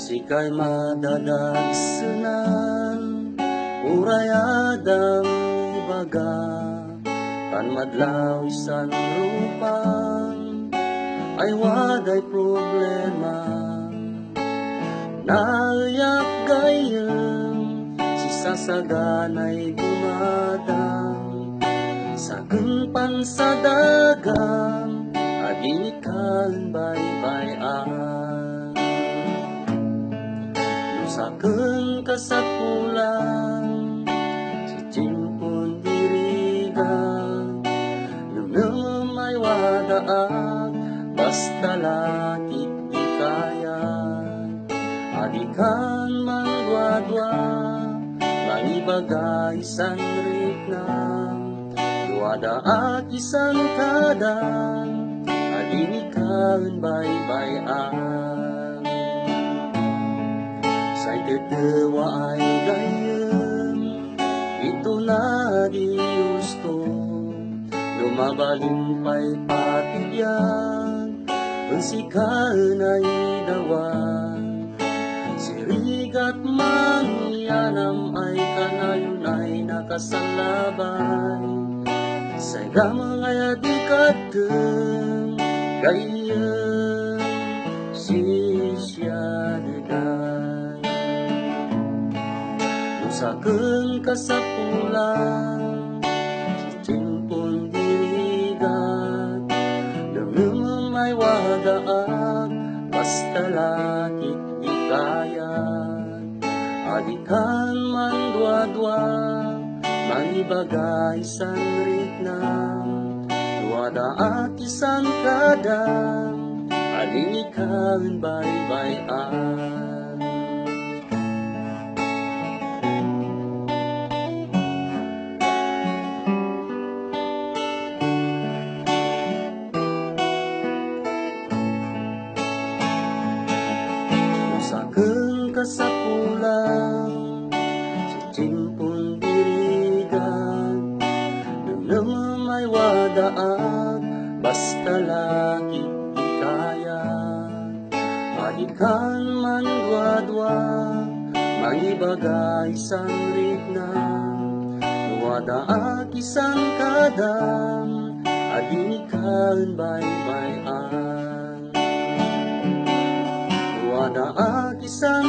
Sikay madadagsanan, urayadang ibaga, kan madlaw isan rupang, ay waday problema. Naayak gayam, si sasaganay bumadang, sa kempan sa dagang, aginikan baybayan. Nusakeun kasapulan, si cimpun dirigang, neuneum ay wadaak, basta lakit di kaya. Adikan man dua-dua, mangibagay isang riknam, duadaak isang kadang, adinikan baybayan. Say tetewa ay gayem, ito na di gusto, lumabalimpay patigyan, pensikaan ay dawan. Sirigat mangyanam ay kanayunay nakasalabay, say gamang ay adikateng gayem sisya deday. Nusakeun kasapulan, si cimpun dirigat, neuneum ay wadaak, basta lakit di kaya. Adikan man dua-dua, mangibagay isang riknam, duadaak isang kadang, adinikan baybayan. Nusakeun kasapulan, si cimpun dirigang, neuneum ay wadaak, basta lakit di kaya. Adikan man dua-dua, mangibagay isang riknam, duadaak isang kadang, adinikan baybayan. Duadaak isang